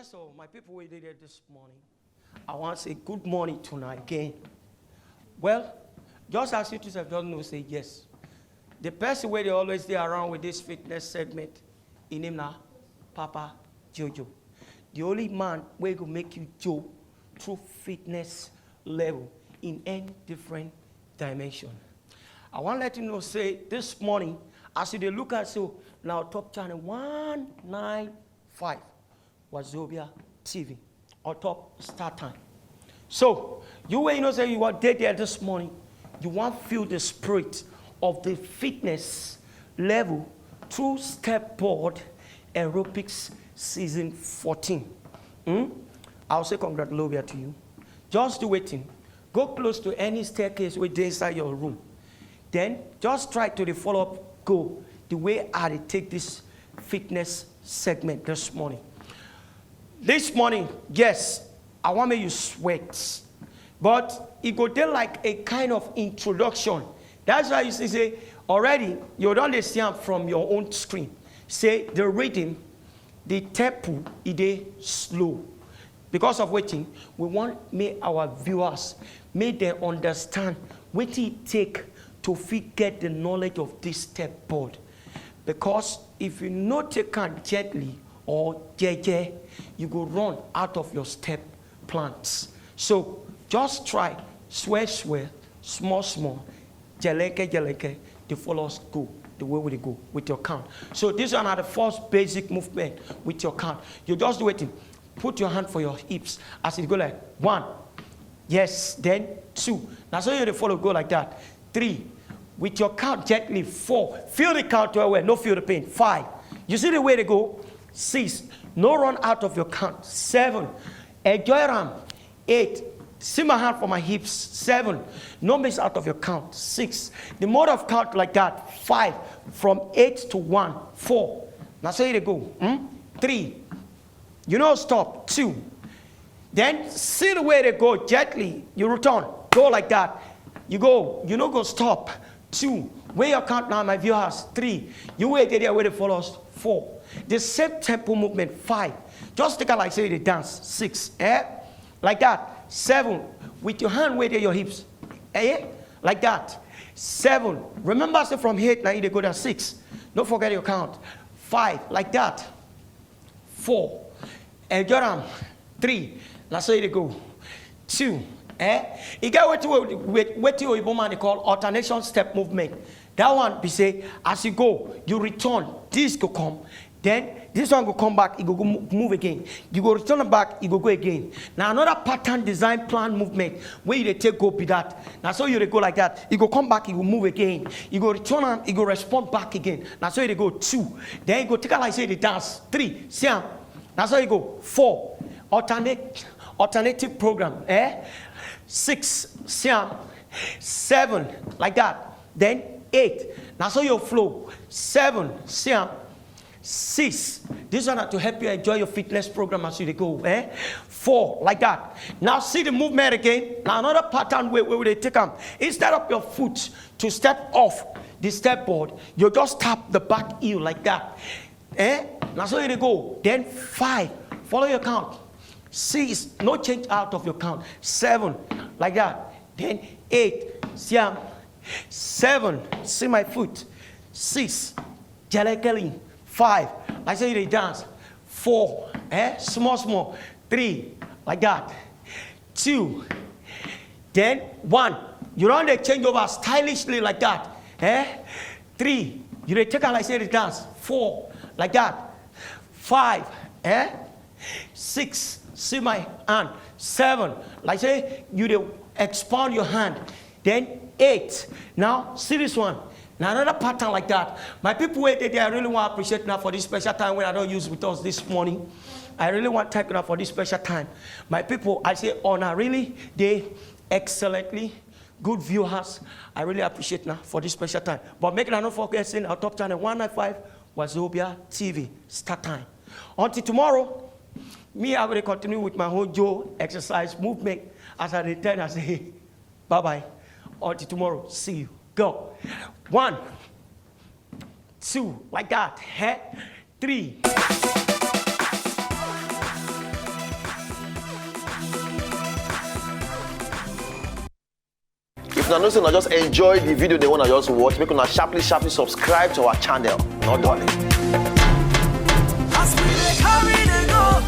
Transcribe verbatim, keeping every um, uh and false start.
So, my people, we did it this morning. I want to say good morning tonight again. Well, just as you two have just know, say yes. The person where they always stay around with this fitness segment, in him now, Papa Jojo. The only man where go make you Joe through fitness level in any different dimension. I want to let you know, say this morning, as you dey look at so now top channel one nine five, Wazobia T V, on top Star Time. So, you where you know say you are dead there this morning, you want feel the spirit of the fitness level through step board aerobics season fourteen. Hmm? I'll say congratulations to you. Just do waiting. Go close to any staircase wey dey inside your room. Then just try to dey follow up go the way I dey take this fitness segment this morning. This morning, yes, I want make you sweat, but it go dey like a kind of introduction. That's why you see say already you don dey see am from your own screen. Say the rhythm, the tempo, e dey slow. Because of waiting, we want make our viewers make them understand wetin e take to fit get the knowledge of this step board. Because if you no take am gently or jeje, you go run out of your step plans. So just try swear swear, small small, jeleke jeleke, dey follow us go the way we dey go with your count. So this one are the first basic movement with your count. You just do waiting. Put your hand for your hips as it go like one. Yes, then two. Now so you dey follow go like that. Three. With your count gently. Four. Feel the count well well. No feel the pain. Five. You see the way they go? Six. No run out of your count. Seven. Enjoy am. Eight. See my hand for my hips. Seven. No miss out of your count. Six. The mode of count like that. Five. From eight to one. Four. Now so you dey go. Hmm? Three. You no stop. Two. Then see the way they go gently. You return. Go like that. You go. You no go stop. Two. Where your count now, my viewers? Three. You wait there where they follow us. Four. The same tempo movement. Five. Just take a like say they dance. Six. Eh? Like that. Seven. With your hand where they your hips. Eh? Like that. Seven. Remember say from eight now you dey go down. Six. Don't forget your count. Five. Like that. Four. Enjoy am. Three. Na so you dey go. Two. Eh? E get wetin we- we- wetin oyibo man dey call alternation step movement. That one be say as you go, you return. This go come. Then this one go come back. E go go mo- move again. You go return am back. E go go again. Na another pattern design plan movement wey you dey take go be that. Na so you dey go like that. E go come back. E go move again. You go return am. E go respond back again. Na so you dey go two. Then you go take am like say you dey dance. Three. See am. Na so you go. Four. Alternate alternative program. Eh? Six. See am. Seven. Like that. Then eight. Na so you flow. Seven. See am. Six. This one na to help you enjoy your fitness program as you dey go. Eh? Four. Like that. Now see the movement again. Now another pattern wey wey we dey take am. Instead of your foot to step off the step board, you just tap the back heel like that. Eh? Na so you dey go. Then five. Follow your count. Six. No change out of your count. Seven. Like that. Then eight. See am. Seven. See my foot. Six. Jelekeli. Five. Like say you dey dance. Four. Eh? Small small. Three. Like that. Two. Then one. You don dey change over stylishly like that. Eh? Three. You dey take am like say you dey dance. Four. Like that. Five. Eh? Six. See my hand. Seven. Like say you dey expand your hand. Then eight. Now see this one. Na another pattern like that. My people wey dey there, I really want to appreciate now for this special time wey I don use with us this morning. I really want to thank you now for this special time. My people, I say una really dey excellently good viewers. I really appreciate now for this special time. But make una no forget say na top channel one nine five Wazobia T V Star Time. Until tomorrow, me I will continue with my whole Joe exercise movement as I return. I say bye bye. Until tomorrow, see you. Go. One, two, like that. Head. Three. I know say una just enjoy the video, the one I just watch. Make una sharply, sharply subscribe to our channel. No darling. As we dey carry dey go,